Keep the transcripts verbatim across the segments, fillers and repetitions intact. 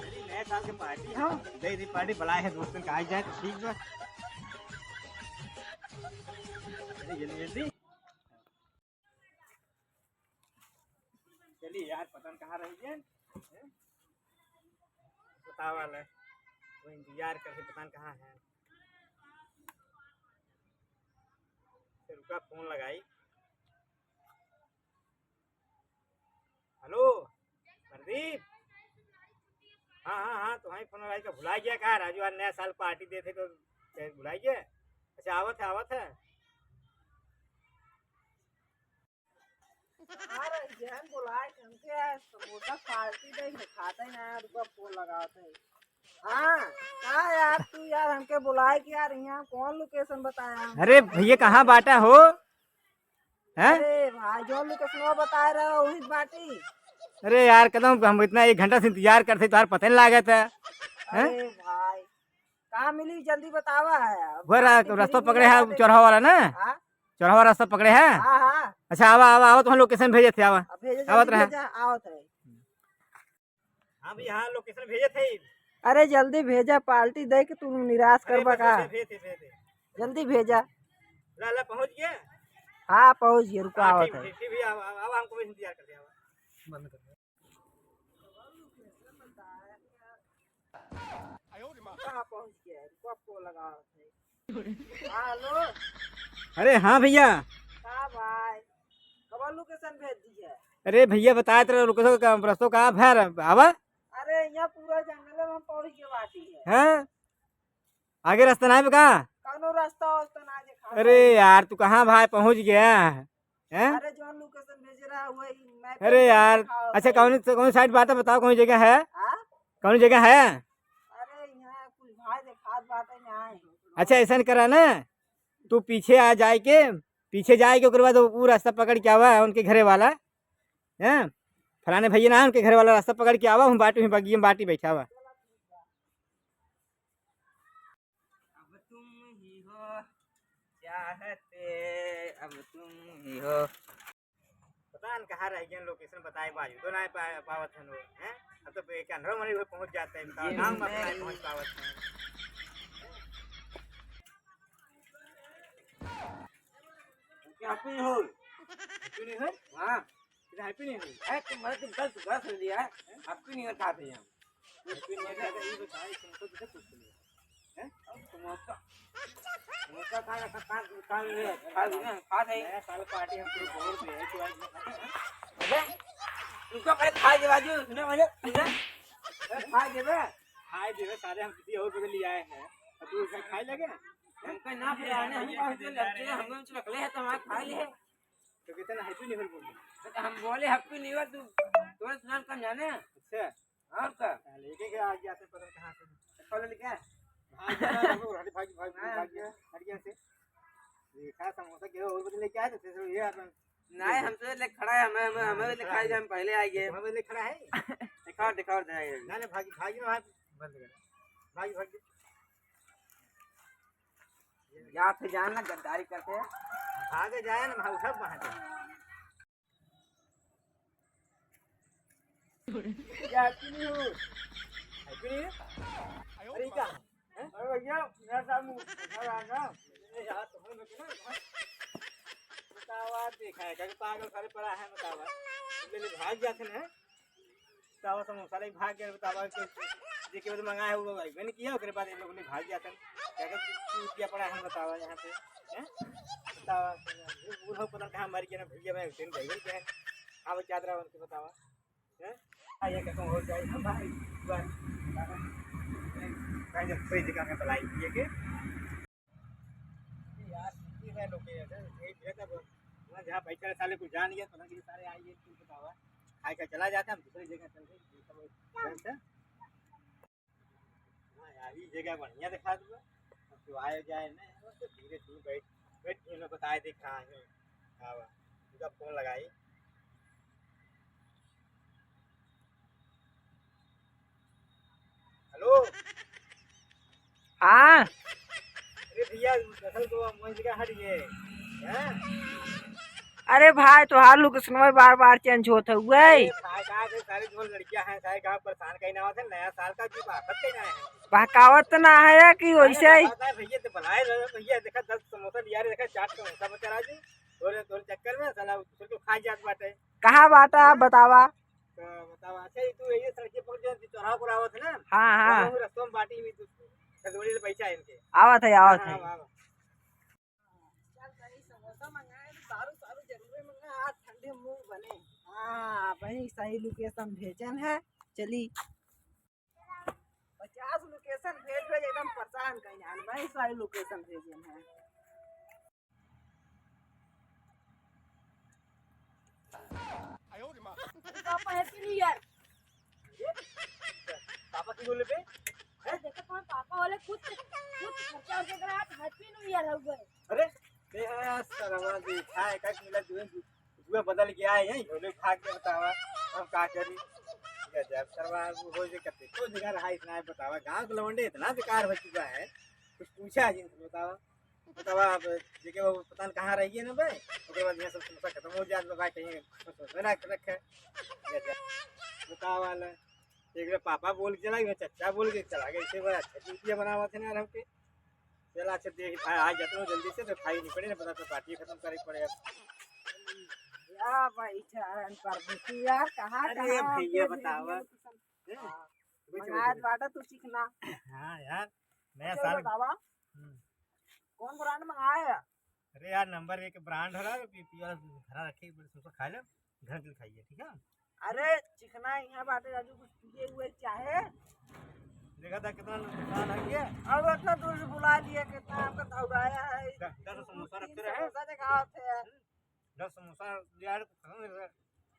अरे, नए साल के पार्टी हो, दे दी पार्टी, बुलाए है दोस्तन का, आ जाए तो ठीक बा। अरे, जल्दी, जल्दी। चली यार, पता न कहाँ रह गए। हैं? बतावा ले, वो इंतजार करके पता न कहाँ है। फिर रुका, फोन लगाई। हेलो, प्रदीप। हाँ, हाँ, हाँ, तुम्हारी फोन लगाई का, भुला गया का? राजू आज नया साल पार्टी देते तो भुला गया। अच्छा, आवत है, आवत है। अरे, जहन बोलाए के हमके समोसा पार्टी दे, हम खाते हैं यार, रुका फोन लगाते हैं। हाँ, का यार, तू यार हमके बोलाए कि यार, यहाँ कौन लोकेशन बताया हम? अरे भैया, कहाँ बाटा हो? हैं? अरे भाई, जो लोकेशनवा बताए रहे, वही बाटी। अरे यार, कदम हम इतना एक घंटा से इंतजार करते, तोहार पता नहीं लागत है। हैं? अरे भाई, कहाँ मिली, जल्दी बतावा है। अब वो रा-, पार्टी रास्ता मिली पकड़े है, मिली चौराहा वाला ना? हाँ? चौराहा रास्ता पकड़े है? हाँ, हाँ। अच्छा, आवा, आवा, आवा, तुम्हारे लोकेशन भेजे थे, आवा। अब भेजे, आवत जल्दी रहे। भेजा, आवत है। हाँ भैया, हाँ, लोकेशन भेजे थे। अरे जल्दी भेजा, पार्टी दे के तू निराश अरे करबा बस, का? बस, भेज दे, भेज दे। जल्दी भेजा। ला, ला, पहुँच गया? हाँ, पहुँच गया, रुको, हाँ, आवत ठीक, है। ठीक, ठीक भैया, आवा, आवा, आवा, हमको भी इंतजार कर दे, आवा। बंद कर दे। कहाँ पहुँच गया है? रुको, आपको लगा है। हाँ, हेलो। अरे हाँ भैया। का भाई? कब लोकेशन भेज दी है? अरे भैया, बताए तेरे लोकेशन का, रस्तों का आप है, आवा। अरे, यहाँ पूरा जंगल में हम पहुँच गए बाटी है। हैं? आगे रास्ता ना है का? कौनो रास्ता वास्ता ना देखा। अरे यार, तू कहाँ भाई पहुँच गया? हैं? अरे, जौन लोकेशन भेजे रहा, वही मैप अरे पे यार, देखा, अच्छा, वही। कौन, कौन साइड बात है, बताओ, कौन जगह है? हाँ? कौन जगह है? अरे, यहाँ कुछ भाई देखात बाटे, यहाँ है। अच्छा, ऐसा नहीं करा ना, तू पीछे आ जाए के, पीछे जाए के, ओकरे बाद वो रास्ता पकड़ के आवा, उनके घरे वाला, हैं? फलाने भैया ना, उनके घरे वाला रास्ता पकड़ के आवा, हम बाटी, हम बगिया में बाटी बैठा हुआ। अब तुम ही हो चाहते, अब तुम ही हो। पता न कहाँ रह गए, लोकेशन बताए बाजू तो ना पा-, पावत हन वो, हैं? अब तो एक अंधेरा मनी भी पहुँच जाते हैं, बताओ, ये गाँव में अपना नहीं। पहुँच पावत हैं। क्या पी हो? पी नहीं हो? हाँ। तेरा हैप्पी नहीं हुई? अरे, तुम, मतलब, तुम गलत, गलत समझ लिया है। हैप्पी नहीं खाता यहाँ। हैप्पी नहीं खाता, ये बताओ, इसका मतलब किसे पूछ लिया? हैं? समोसा। समोसा खा, खा, खा, खा ले, खा ले ना, खा ले। नया साल पार्टी हम पूरे बोर में है, तू आज ना खाते हैं? अबे, तुमको पहले खा दे बाजू, सुना मैंने, सुना? अरे, खा दे बे। खा दे बे, सारे हम किसी और को तो ले आए हैं। और तू उसे खाए लगे? हमको ना पिलाने, हम कौन से लड़के हैं, हम कुछ रख ले है तो हमारे खा ले। तो कितने हैप्पी न्यू ईयर बोल दे। तो हम बोले हैप्पी न्यू ईयर, तू, तोरे सुनान कम जाने। अच्छा। और का? पहले एक एक आ गया था, पता नहीं कहाँ से। कल लेके? भाग गया, वो हट, भाग, भाग, हाँ। भाग गया, हट गया से। देखा समोसा के और बदले लेके आए थे, फिर ये आप नहीं, हमसे ले खड़ा है, हमें, हमें, हाँ, हमें ले खड़ा खा है। हम पहले आ गए। हमें ले खड़ा है। दिखाओ, दिखाओ, दिखाओ। ना, ना, भागी, भागी ना, भाग। बंद कर। भागी, भागी। जात है जान ना, गद्दारी करते हैं। भागे जाए ना, भाग, सब वहाँ पे। क्या happy new year? Happy new year? अरे, क्या? हैं? अरे भैया, मेरा साथ में घर आ ना। अरे यार, तुम्हें लोग ना, बतावा, देखा है, कभी पागल सारे पड़ा है, बतावा। तुम ले भाग जाते ना। बतावा, समोसा लेके भाग गया, बतावा, कि जे के बाद मंगाए, वो भाई, मैंने किया, ओकरे बाद ये लोग ने भाग गया था। क्या कहते, चूतिया पड़ा है, बतावा, यहाँ पे, हैं? बतावा, बूढ़ा पता कहाँ मर गया ना, भैया, मैं उस दिन गए, गए, हाँ, वो क्या तरह उनके बतावा, हैं? आ, ये कहता हूँ, हो जाए, हाँ, भाई, बस, भाई, जब कोई जगह में बुलाई, ये के, यार, ये है लोग, ये है, ये है तब, वहाँ जहाँ बैठे रहे, साले कुछ जान गया, पता नहीं सारे आए, ये क्यों बतावा, खाए खाए चला जाता, हम दूसरी जगह चल गए, ये सब घर से। हाँ यार, ये जगह बढ़िया दिखा दूँगा, अब तो आए जाए ना, बस धीरे धीरे बैठ, बैठ के मैं बताए दे कहाँ है, हाँ, उनका फोन लगाई। हेलो। हाँ। अरे भैया, दरअसल तो हम वही जगह हट गए। हैं? अरे भाई, तोहार location में बार बार change होत हउए। अरे भाई, का करे, सारे जो लड़कियां हैं, सारे गांव परेशान कहीं ना होते, नया साल का भी बात कहीं ना है। बहकावत ना है कि वैसे ही। अरे भैया, तो बुलाए लो, भैया, देखा, दस समोसा लिया रे, देखा, चार समोसा बचा राजू, और तोरे चक्कर में साला दूसरे को खा जात बाटे। कहाँ बाटा, बतावा? तो बतावा, अच्छा, ये तू ये सड़क के पकड़ जो चौराहा पर आवत है ना, हाँ, हाँ। वहाँ रस्तों में बाटी में तू, खजूरी ले पैसा है इनके। आवत है, आवत हाँ, है। हाँ, हाँ। चल भाई, समोसा मंगाए, दारू सारू जरूर मंगा, आज ठंडे मुंह बने। हाँ भाई, सही location भेजन है, चली। पचास location भेज भेज एकदम परेशान कहीं, भाई सही location भेजन है। पापा, Happy New Year। पापा की बोले बे? अरे, देखो, तुम्हारे पापा वाले कुछ, कुछ खर्चा वर्चा करा, आज Happy New Year हो गए। अरे, ए, सरवा देखा है, का मिला जुए, जुए बदल गया है, यही होले भाग के बतावा, हम का करी? गजब, सरवा, वो हो जे करते, तो जगह रहा इतना है, बतावा, गाँव के लवंडे इतना बेकार हो चुका है, कुछ पूछा जिनसे, बतावा। बतावा, अब जेके वो पता न कहाँ रहिए ना बे, ओकरे बाद यहाँ सब समस्या खत्म हो जात बा, कहीं समस्या ना रखे। बतावा ले, एक बेर पापा बोल के चला गए, चच्चा बोल के चला गए, इसे बड़ा अच्छा चूतिया बनावा थे ना यार हमके। चला अच्छा देख, आ, आ जाते हो जल्दी से, तो खाई नहीं पड़े ना, पता तो पार्टी खत्म करे पड़े अब। या भाई जान पर तू यार, कहाँ, अरे कहाँ भैया, बतावा। हैं? हाँ। बैठो, मंगाए बैठो। बाटा तू चिकना। हाँ यार, नया अच्छा, साल। बतावा। हम्म। कौन brand मंगाए है? अरे यार, number एक brand है, पी-, पिया घरा रखे, एक बार सोचा खा ले, घर के लिए खाइए, ठीक है? अरे, चिकना यहाँ बाटे राजू, कुछ पिए हुए चाहे? देखा था कितना नुकसान है ये। अब इतना दूर से बुला लिया, कितना आपका दौड़ाया है। दस, दस समोसा रखते रहे। समोसा देखा होते हैं। दस समोसा यार, खत्म हो गया।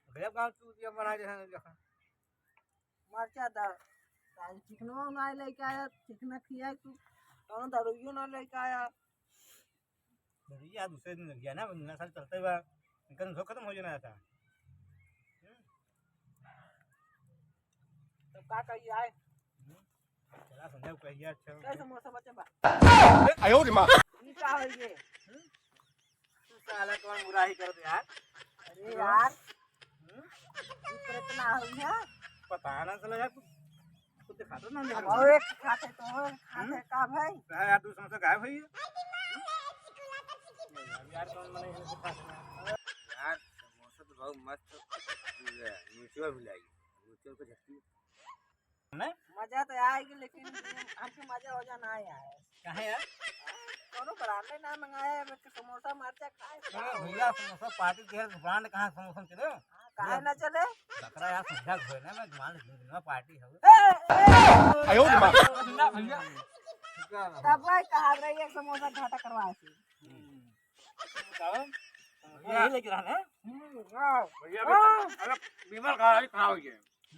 गजब गाँव चूतिया बना दे हैं, देखा। मरचा दा, आज चिकनवा ना लेके आया, चिकना खिया तू, कौनो दरुइयो ना लेके आया। दरुइया दूसरे दिन लग गया ना, नया साल चलते हुआ, इनका धंधो खत्म हो जाना था। तब का कही आए? हम्म। चला संध्या को कहिए, अच्छा। कै समोसा बचे बा? ए, आयो रे माँ। ई का है ये? हम्म? तू साला कौन बुराई कर दे यार? अरे यार। हम्म? ई तो इतना हो गया। पता ना चला यार, तू, तू दिखा दो ना, दिखा दो। और एक खाते तो और खाते हम्म? का भाई? कहा यार, तू समोसा गायब है ये? यार, कौन मने इसे खा सकता है? यार, समोसा तो बहुत मस्त है। ले, नीचे भी लाई। नीचे को झटकी। नहीं? मजा तो आएगी, लेकिन हमके मजा वजा ना आए। काहे यार? कोनो brand ना मंगाए, अब एक समोसा मरचा खाए। अरे भैया, समोसा पार्टी के brand कहाँ समोसा में चले? हाँ, काहे ना चले? बकरा यार, समझा घोए ना, मैं मान लीजिए, मैं पार्टी है। ए, ए, ए, आयो रे माँ। भैया, भैया। तब भाई कहा रही है, समोसा घाटा करवा के। हम्म। बताओ। भैया। यही लेके रहना है? हम्म, हाँ। भैया, हाँ। अरे, विमल खा, खा हो गया।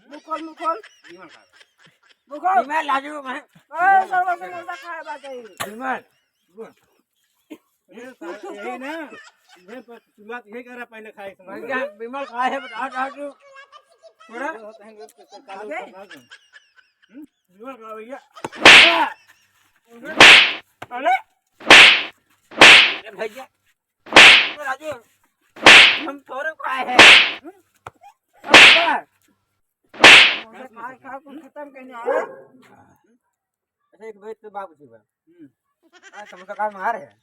मुँह खोल, मुँह खोल। विमल खा। मुँह खोल। विमल, लाजू, मैं। ए, सब लोग समोसा खाए बाटे। विमल, बोल। ये साला, यही ना, ये पर शुरुआत यही करा, पहले खाए समोसा। भैया, विमल खाए है, बता, बता, तू। थोड़ा। ये होता है, ये तो कालू आगे? खा, खा, खा। हम्म? विमल खा, भैया। अरे? अरे भैया, राजू, हम थोड़े को आए हैं। खा, खा, खा, कुछ खत्म करने आए। अच्छा, एक बात तो बाबू जी बा। हम्म। आ, समोसा का मंगा रहे हैं?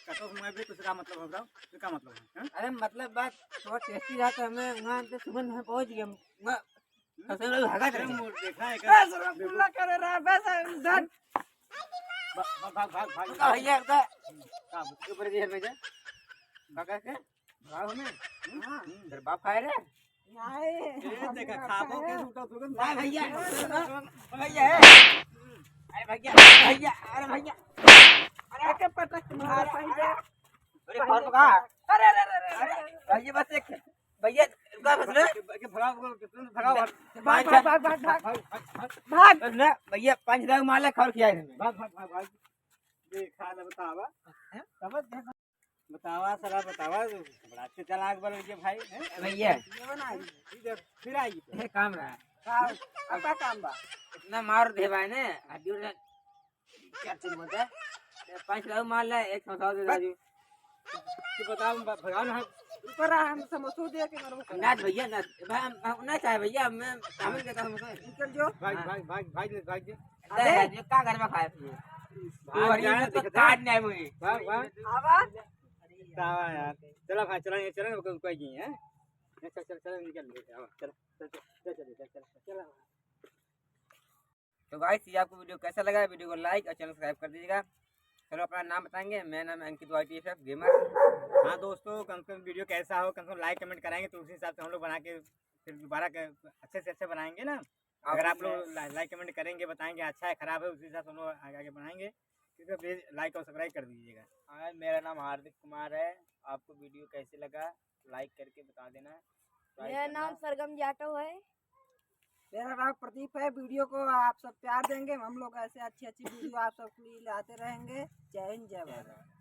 कतो समय भी तुझे का मतलब हो, बताओ? ये का मतलब है, हैं? अरे, मतलब बात थोड़ा tasty रहा तो हमें वहाँ से सुगंध में पहुँच गया। वहाँ सबसे लोग भागा अरे, थे। मोर देखा है ए, का? सब पूरा करे रहा, बस, धन। भाग, भाग, भाग, भाग, भाग। रुका भैया, रुका। का? ऊपर के घर में जा। का कह के? भाग हमें। हम्म? हाँ। हम्म। तेरे बाप खाए रे? नहीं। ए, देखा, खाबो के सूखा सूखा। ना भैया। भैया, ए। अरे भैया, भैया, अरे भैया। अरे आके पटक मारा भैया। अरे कौन का? अरे, अरे, अरे, अरे। अरे भैया, बस एक भैया, रुका बस रे। भगा, भगा, भगा, भगा। भाग, भाग, भाग, भाग, भाग। भाग, भाग, भाग। भाग। बस ना, भैया, पाँच हजार मार ले, खौर खिया है। भाग, भाग, भाग, भाग। देखा ना, बतावा। हैं? समझ गए? बतावा, साला, बतावा, बड़ा अच्छे चालाक बन गए भाई, हैं? भैया। ये बना, इधर फिर आई। ये काम रहा। का, अब का काम बा? इतना मार दे भाई ने, हड्डी उड्डी क्या चीज बोलता है? ये पाँच लाख मार ले, एक सौ सौ दे बस। दाजू। तू बताओ, भ-, भगाओ ना। ऊपर आ, हम समोसो दे के मारो। ना भैया, ना, भाई, हम, हम ना चाहे भैया, मैं चाउमीन देता हूँ, समोसा। निकल जो। भाग, हाँ। भाग, भाग, भाग, भाग, भाग। अरे, अरे, ये का घर में खाए थे? भाग, और ये जाए, तो दिखता है। काट नहीं मुझे। भाग, भाग। आवा। आवा यार। चला भाई, चला, ये चला, रुको, रुको, ये है। चल, चल, चल, निकल, निकल, आवा, चल, चल, चल, चल, चल, चल, चल, चल, आवा। तो गाइस, ये आपको वीडियो कैसा लगा? वीडियो को लाइक और चैनल सब्सक्राइब कर दीजिएगा। चलो, अपना नाम बताएंगे। मेरा नाम है Ankit Y T F F gamer. हाँ दोस्तों, कम से कम वीडियो कैसा हो, कम से कम लाइक कमेंट कराएंगे, तो उसी हिसाब से हम लोग बना के फिर दोबारा के अच्छे से अच्छे बनाएंगे ना। अगर आप लोग ला-, लाइक कमेंट करेंगे, बताएंगे अच्छा है खराब है, उसी हिसाब से हम लोग आगे आगे बनाएंगे। ठीक है, प्लीज लाइक और सब्सक्राइब कर दीजिएगा। हाँ, मेरा नाम हार्दिक कुमार है। आपको वीडियो कैसे लगा, लाइक करके बता देना। मेरा नाम सरगम जाटव है। मेरा नाम प्रदीप है। वीडियो को आप सब प्यार देंगे, हम लोग ऐसे अच्छी अच्छी वीडियो आप सब के लिए लाते रहेंगे। जय हिंद, जय भारत।